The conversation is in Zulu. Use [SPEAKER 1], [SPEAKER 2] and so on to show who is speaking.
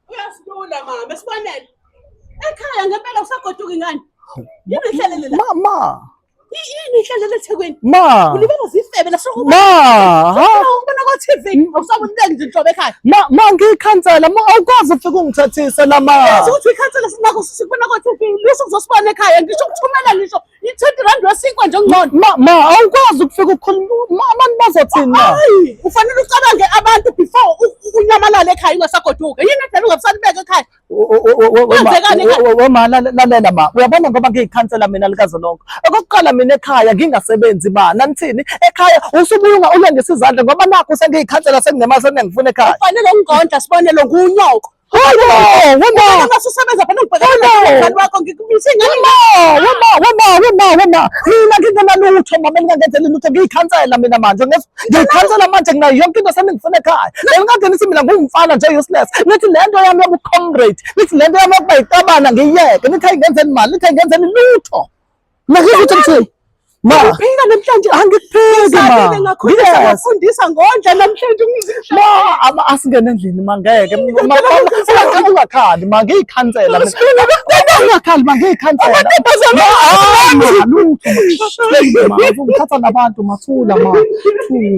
[SPEAKER 1] Uyasilula mama, sibonele. Ekhaya ngempela usagoduka ingane. Yini ihlalele la?
[SPEAKER 2] Mama.
[SPEAKER 1] Yini ihlalele eThekwini?
[SPEAKER 2] Ma.
[SPEAKER 1] Ulibela zifebe la sokubona.
[SPEAKER 2] Ma. Ha?
[SPEAKER 1] Ukubona ko TV, awusaboneki nje inhlobo ekhaya.
[SPEAKER 2] Ma, ma ngiyikhansela, ma awukwazi ufike ungithathise la ma.
[SPEAKER 1] Yazi ukuthi uyikhansela sinakho sikubona ko TV, lusu uzosibona ekhaya ngisho ukuthumela ngisho i-20 rand wesinkwa nje ngcono.
[SPEAKER 2] Ma, ma awukwazi ukufika ukhuluma ma abantu bazothini ma?
[SPEAKER 1] Hayi, ufanele ucabange abantu before unyamalale ekhaya ungasagoduka. Yini edala ungabusalibeka ekhaya? Kwenzekani ekhaya?
[SPEAKER 2] Wema lalela ma, uyabona ngoba ngiyikhansela mina likazolonke. Okokuqala mina ekhaya ngingasebenzi ma, nanithini? Ekhaya usubuye ulengisa izandla ngoba nakho sengiyikhansela senginemali seningifuna ekhaya.
[SPEAKER 1] Ufanele ungondla sibonelo ngunyoko.
[SPEAKER 2] Hayibo, wema.
[SPEAKER 1] Wena masusebenza phela ungibhekana nomzali wakho ngikumise ngani?
[SPEAKER 2] Wema, wema, wema, wema. Mina ngingenalutho mama ngingangenzeli lutho ngiyikhansela mina manje. Ngiyikhansela manje nginayo yonke into seningifuna ekhaya. Bengikade nithi mina ngumfana nje useless. Nithi le nto yami yobu-comrade, nithi le nto yami yokuba yiqabana ngiyiyeke, nithi ayingenzeni mali, nithi ayingenzeni lutho. Mina ngizwe ukuthi ngithini? Ma,
[SPEAKER 1] Uphika namhlanje.
[SPEAKER 2] Angikuphiki ma.
[SPEAKER 1] Ngisabile ngakhulisa
[SPEAKER 2] Yes.
[SPEAKER 1] ngafundisa ngondla namhlanje ungizisha.
[SPEAKER 2] Ma, asingene endlini ma ngeke. Ma, ma, ma, ungakhali ma ngiyikhansela mina. Ungakhali ma ngiyikhansela. Ma, ah, ma, lutho. Ma, ngithatha nabantu mathula ma. Thula.